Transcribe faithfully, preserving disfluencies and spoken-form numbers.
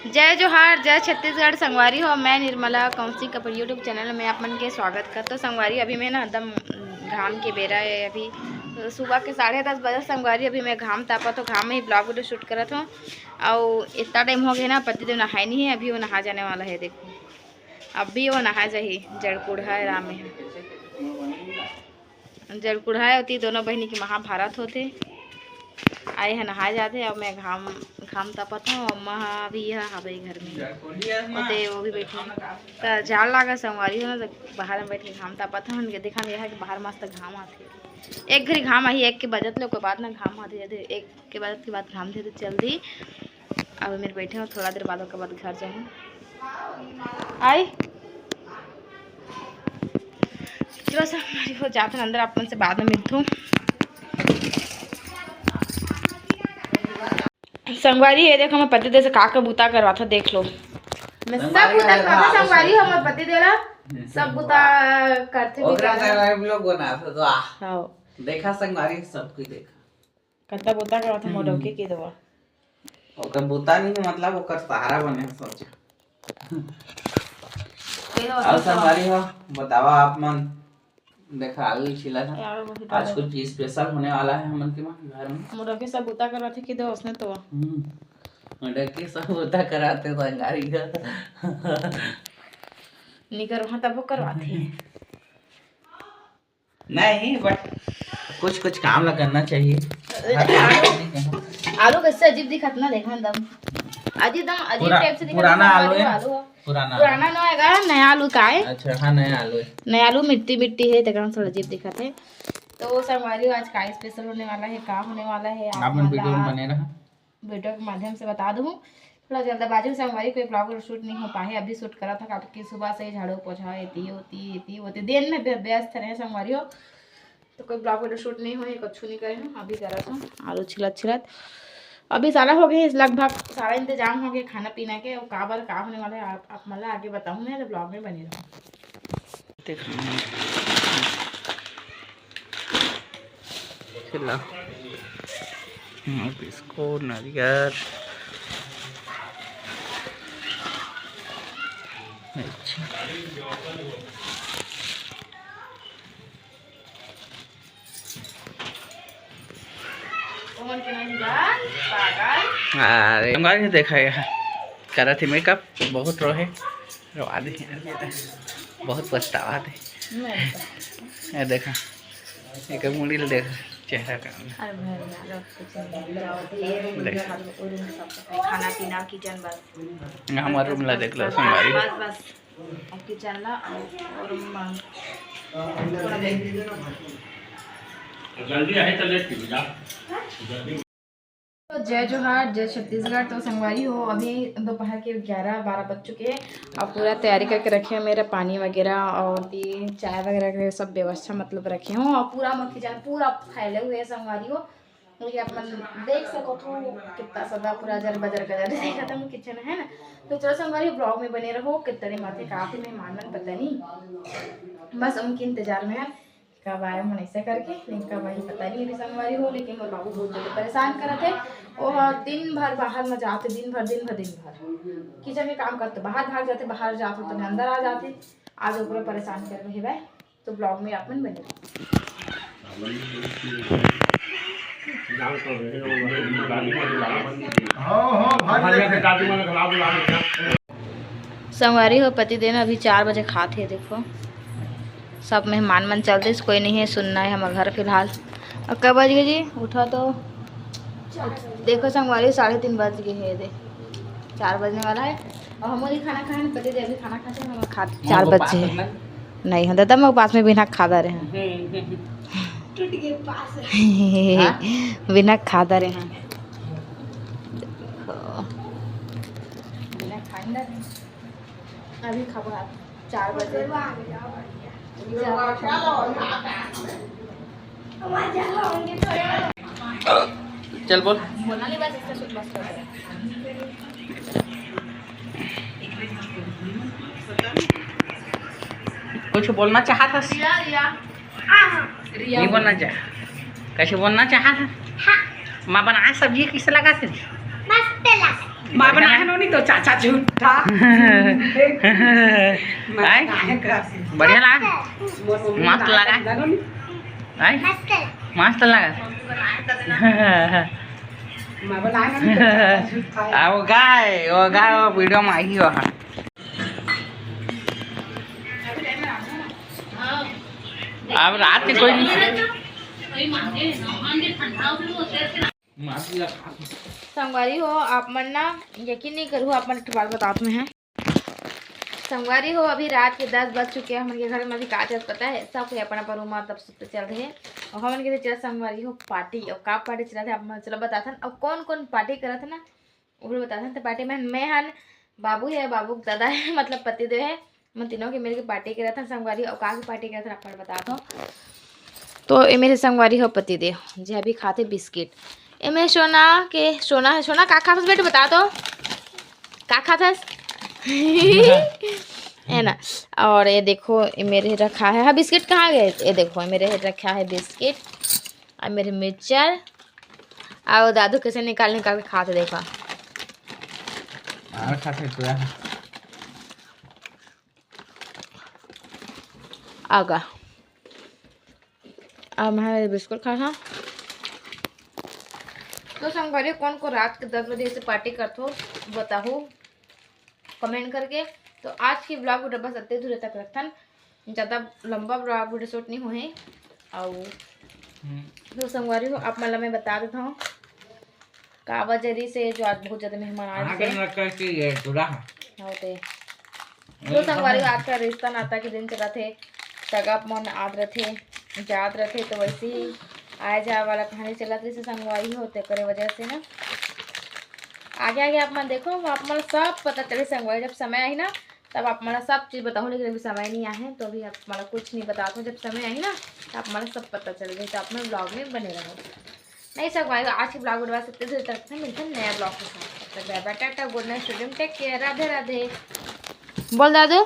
जय जोहार, जय छत्तीसगढ़ संगवारी हो। मैं निर्मला कौशिक अपन YouTube चैनल में आप मन के स्वागत करत हों। संगवारी, अभी मैं ना एकदम घाम के बेरा है, अभी सुबह के साढ़े दस बजे संगवारी। अभी मैं घाम तापत हों, घाम में ही ब्लॉग वीडियो शूट करत हों। अउ इतना टाइम हो गया ना, पतिदेव नहाए नहीं है, अभी वो नहा जाने वाला है। देखो, अभी वो नहा जाही, जड़कुढ़ा है राम है। जड़कुढ़ा होती दोनों बहिनी के महाभारत होथे। आए ह नहाए जाथे, अब मैं घाम घाम तपत हों, अम्मा ह अभी ह हवे घर में होते, वो भी बैठी। त जाड़ लागा संगवारी हो ना, त बाहर में बैठ के घाम तपत हों। उनके देखा नहीं है कि बाहर मस्त घाम आथे। एक घरी घाम आही, एक के बजत ले ओकर बाद ना घाम आथे, एक के बजत के बाद घाम थे तो चल दी। अब मेरे बैठे हों, थोड़ा देर बाद ओकर बाद घर जाहूँ। आई चलो संगवारी हो, जात हन अंदर, आप मन से बाद में मिलथों। संगवारी, ये देखो, मैं पति देव से का का बुता करवाथों, देख लो। मैं सब संगवारी बुता करवाथों, संगवारी हो, मैं पति देव ला सब बुता करथे भी ओकरा करथे। संगवारी vlog बनाथों तो आ। हाँ। देखा संगवारी, सब कुछ देखा। कत्ता बुता करवाथों, मोर हम्म। डौकी के देवा। ओकर बुता नहीं, मतलब ओकर सहारा बने, सोच। अउ संगवारी हो, बतावा आप मन। देखा, आलू छिला था। यार, वो भी आज डालो। कुछ special होने वाला है हमन के मन घर में। मोर डौकी सब बुता करवाथे कि दो उसने तो। हम्म। मोर डौकी सब बुता कराथे संगवारी हो। निकर वहाँ तब वो करवाथे। नहीं, but कुछ कुछ काम ला करना चाहिए। अरे, हर काम आलू, नहीं करना। आलू कैसे अजीब दिखत ना, देखा एकदम अजीब, एकदम अजीब पुरा-, type से दिखत पुराना ना, आलू है। आलू है। पुराना पुराना आलू। ना होएगा, नया आलू का है। अच्छा, हाँ, नया आलू है। नया आलू मिट्टी मिट्टी है, तेकरा से थोड़ा अजीब दिखत है। तो संगवारी हो, आज का special होने वाला है, का होने वाला है, आप आप मन मन video में ला बने रहा। वीडियो के माध्यम से बता दूँ। थोड़ा जल्दबाजी में संगवारी, कोई ब्लॉग वीडियो शूट नहीं हो पाए, अभी शूट करा था, काबर कि सुबह से ही झाड़ू पोछा, एती ओती, एती ओती, दिन में व्य-, व्यस्त रहे संगवारी हो, तो कोई ब्लॉग वीडियो शूट नहीं हुई, कुछ नहीं करे हूँ। अभी करा था आलू छिलत छिलत, अभी सारा हो गए, लगभग सारा इंतजाम हो गया खाना पीना के। और काबर का होने वाला है, आप, आप मला आगे बताऊँ मैं, तो ब्लॉग में बने रहो। देख लो। हाँ, बिस्कुट, नारियल। अच्छा। अरे, हमारे देखा यहाँ करत हे makeup, बहुत रोहे, रोवा दे, बहुत पछतावा दे। ये देखा, एक मुड़ी ले देखा, चेहरा का। अरे भैया, रख के चल जाओ, ये room देख। खाना पीना, kitchen बस। हमारा room ला देख लो, संगवारी। बस, बस। अब किचन ला और, और म-, थोड़ा देर। जल्दी आहे तो लेट कीजिए आप। तो जय जोहार, जय छत्तीसगढ़। तो संगवारी हो, अभी दोपहर के ग्यारह बारह बज चुके हैं। अब पूरा तैयारी करके रखे हैं मेरा पानी वगैरह और ये चाय वगैरह के सब व्यवस्था मतलब रखे हूँ। और पूरा म-, किचन पूरा फैले हुए हैं संगवारी हो। ये आप मन देख सकत हो, कितना सदा पूरा जर बजर गजर देखत हन kitchen, है ना। तो चलो संगवारी, vlog में बने रहो। कितने माथे का आथे मेहमान मन पता नहीं, बस उनके इंतजार में है कब आए मन ऐसा करके, लेकिन कब आए पता नहीं अभी संगवारी हो। लेकिन मोर बाबू बहुत ज्यादा परेशान करत है, वो दिन भर बाहर में जाते, दिन भर, दिन भर, दिन भर kitchen के काम करते, बाहर भाग जाते, बाहर जाते तो अंदर आ जाते। आज वो पूरा परेशान कर रहे भाई। तो vlog में आप मन बने रहो। संगवारी हो, पति देव अभी चार बजे खात हे। देखो, सब मेहमान मन चल दिस, कोई नहीं है, सुन्ना है हमर घर फिलहाल। और कब बज गए जी? उठा तो, देखो संगवारी, साढ़े तीन बज गए हैं, दे चार बजने वाला है। और हम भी खाना खाए, पति देव भी खाना खाते हैं, हम खा चार बजे। नहीं हो दादा, मैं पास में बिना खादा रहे हैं। हम्म, हम्म। टूट गए पास। हाँ? बिना खादा रहे हैं। देखो। बिना खाए ना। अभी खाबो आप चार बजे। चल बोल। बोलना नहीं, बस इसका सुन, बस कर दे। कुछ बोलना चाहत हस? रिया, रिया। नहीं बोलना चाह, कैसे बोलना चाहत हस? हाँ। माँ बनाए सब्जी कैसे लगा थे? मस्त लगा। माँ बनाए हे नोनी तो चाचा झूठा। आय? बढ़िया लगा? मस्त लगा? आय? मस्त लगा? माँ बनाए हे नोनी तो चाचा झूठा। आ, वो गाय, वो गाय, वो वीडियो में आई हो। अब रात के कोई नहीं। संगवारी हो, आप मन ना यकीन नहीं करू, आप मन एक ठो बात बतावत में है। संगवारी हो, अभी रात के दस बज चुके हैं, हमन के घर में अभी का चलत पता है, सब कोई अपन अपन रूम में तब सुत चल रहे हैं। और हमन के भी चलत संगवारी हो पार्टी, और का पार्टी चलत है आप मन चलो बताथन, और कौन कौन पार्टी करत है ना वो बताथन। तो पार्टी में मैं हन, बाबू है, बाबू के दादा है, मतलब पति देव है, मन तीनों के मिलके पार्टी करत हन संगवारी, और का के पार्टी करत हन आप मन बताथों। तो ये मेरे संगवारी हो पति देव जी अभी खाते बिस्किट। ये मेरे सोना के, सोना है, सोना का खाथस बेटी बता तो, का खाथस? है ना। और ये देखो ये मेरे रखा है, हाँ बिस्किट कहाँ गए? ये देखो ये मेरे रखा है बिस्किट, और मेरे मिक्सचर, और दादू कैसे निकाल निकाल के खाते देखा। और खाते पूरा। आगा। अब मैं बिस्कुट खा था। तो संगवारी कौन को रात के दस बजे से पार्टी करथो बताहू कमेंट करके। तो आज की ब्लॉग वीडियो बस अतने दूर तक रखथन, ज़्यादा लंबा ब्लॉग वीडियो शूट नहीं होहे। और हम्म। तो संगवारी हो आप मन ला मैं बता देता हूँ का वजह से जो आज बहुत ज़्यादा मेहमान आ आगे रहे न करके ये दूल्हा है। होते। तो संगवारी आज का रिश्ता नाता के दिन चलत हे, सगा मन आत रथे, जात रथे, तो वैसे ही आए जाए वाला कहानी चलत रहिसे संगवारी हो, तेकरे वजह से ना आगे आगे आप मन देखो, आप मन सब पता चले संगवारी, जब समय आही ना तब आप मन सब चीज़ बताऊँ, लेकिन अभी समय नहीं आए तो अभी आप मन कुछ नहीं बताता हूँ। जब समय आही ना तो आप मन सब पता चल गई, तो आप मन ब्लॉग में बने रहो। नहीं संगवारी, आज की ब्लॉग वीडियो बस इतने दूर तक था, मिलते हैं नया ब्लॉग के साथ। तब तक बाय बाय, टाटा, गुड नाइट, स्वीट ड्रीम, टेक केयर, राधे राधे। बोल दादू।